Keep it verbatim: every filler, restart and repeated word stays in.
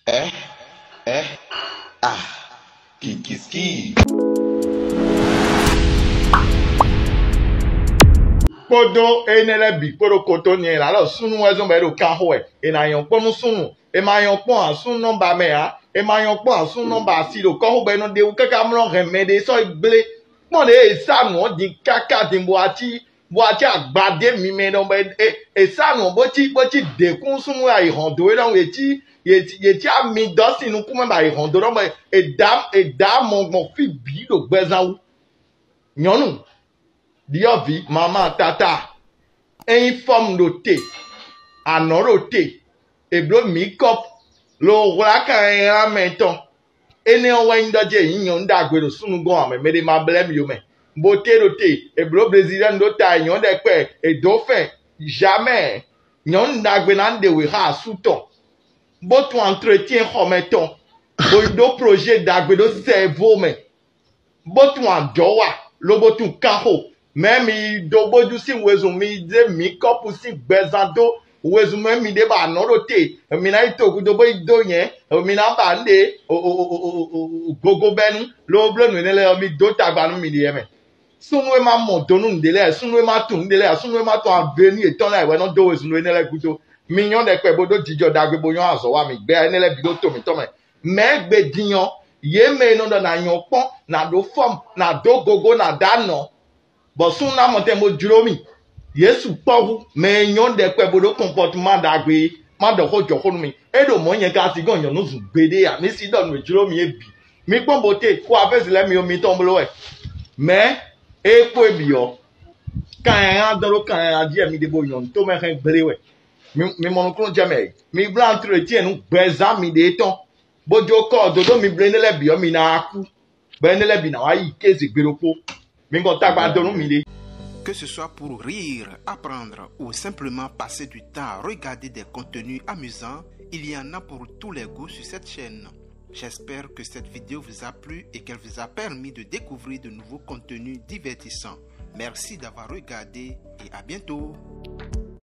Ɛ, ɛ, a, kikiski. Kpódó énɛ́ lɛ́ɛ bǐ kpó ɖo kotónú ɛ lǎ ɖɔ súnnu wɛ zɔ́n bɔ é ɖo kán xo wɛ. È nǎ nyɔ́ kpɔ́n nú súnnu. È ma nyɔ́ kpɔ́n ǎ súnnu nɔ ba mɛ ǎ. È ma nyɔ́ kpɔ́n ǎ súnnu nɔ ba asi ɖo kɔ́xo bɔ é nɔ ɖe wú káká mlɔ́ hɛn mɛ ɖé sɔ́ yi gblé. Kpɔ́n ɖě è sá nǔ ɔ́ din káká din bó wá cí bó wá cí agbadé mimɛ ɖɔ bɔ è sá nǔ ɔ́ bó cí bó cí děkún súnnu wɛ ayǐ hɔn dó é ɖɔhun. Yě cí yě cí ami dɔ́ sin nukún mɛ bɔ ayǐ hɔn dó ɖɔ bɔ è dǎ è dǎ mɔ gbɔn fí bǐ ɖo gbɛzán wú. Nyɔ̌nu, ɖyɔ̌vǐ, mama, tata, é nyí fɔ́mu ɖo te, anɔ̌ ɖo te, è blǒ mǐkɔ́pu, lo hwlá kanlɛ́nlá mɛ tɔn. Énɛ́ ɔ́ wɛ nyí ɖɔ jɛ è nyǐ nyɔ̌nu ɖagbe ɖo súnnu gɔ́n ǎ mɛ, mɛɖé ma blɛ́ mì ó mɛ. Bo té ɖo te, è blǒ Blezilɛ́nu ɖó ta, è nyɔ̌nu ɖɛkpɛ, è dǒ fɛn, jamɛ. Nyɔ̌nu ɖagbe ná ɖe wě xá asú tɔn, bó tunwun antretɛ́n xɔmɛ tɔn, bó yi ɖó projet ɖagbe ɖó sɛvo mɛ, bó tunwun ajɔ̌ wa, lobo tunwun kanxo. Mɛ̌ mi yi dó bójú sín wezun, mi yi zé mǐ kɔ́pu sín gbɛzán dó wezun mɛ mi ɖě bɔ anɔ̌ ɖo te, mi ná yi togudo bó yi dó nyɛ̌, mi ná ba nǔɖé gogobɛ́nu, lobo bló nǔ énɛ́ lɛ́ɛ ɔ́, mi dó tagba nú miɖée mɛ. Súnnu e ma mɔ do nú nǔɖé lɛ́ɛ, súnnu e ma tunwun nǔɖé lɛ́ɛ, súnnu e ma tunwun avenu yětɔn lɛ́ɛ wɛ nɔ dó wezun énɛ́ lɛ́ɛ gúdo. Mi nyɔ́ ɖɛkpɛ bó ɖó jijɔ ɖagbe bó nyɔ́ azɔ̌ wa mì, gbɛ énɛ́ lɛ́ɛ bǐ ɖo to mǐtɔn mɛ. Mɛ̌ gbe din ɔ́, yě mɛ e nɔ ɖɔ nǎ nyɔ́ kpɔ́n, nǎ ɖó fɔ́mu, nǎ dó gogo, nǎ ɖó anɔ̌, bɔ súnnu ná mɔ tɛn bó jló mì. Yě sukpɔ́ hú mɛ e nyɔ́ ɖɛkpɛ bó ɖó kɔnpɔtuma ɖagbe é, má ɖɔ xó jɔ xó nú mi. É ɖo mɔ̌ nyɛ ka si gɔ́n nyɔ̌nu zun gbeɖé ǎ, mi si ɖɔ nǔ e jló mi é bǐ. Mi kpɔ́n bǒ te, kó afɛ́si lɛ́ɛ mi ɔ́, mitɔn bló wɛ. Mɛ̌ é kpó é bǐ ɔ́, kan nyanya dɔn ɖó kan nyanya jí wɛ mi ɖe bo nyɔ̌nu tomɛ hɛn gblé wɛ. Mi mi mɔ nukúnnú jɛ mɛ, mi bló antretien nú gbɛzán miɖée tɔn, bó jó kɔ dǒdó mi bló énɛ́ lɛ́ɛ bǐ ɔ́, mi ná wá kú, bɔ énɛ́ lɛ́ɛ bǐ ná wá yi kéze gbe ɖokpó. Mi gɔn tagba dó nú miɖée. Que ce soit pour rire, apprendre ou simplement passer du temps à regarder des contenus amusants, il y en a pour tous les goûts sur cette chaîne. J'espère que cette vidéo vous a plu et qu'elle vous a permis de découvrir de nouveaux contenus divertissants. Merci d'avoir regardé et à bientôt.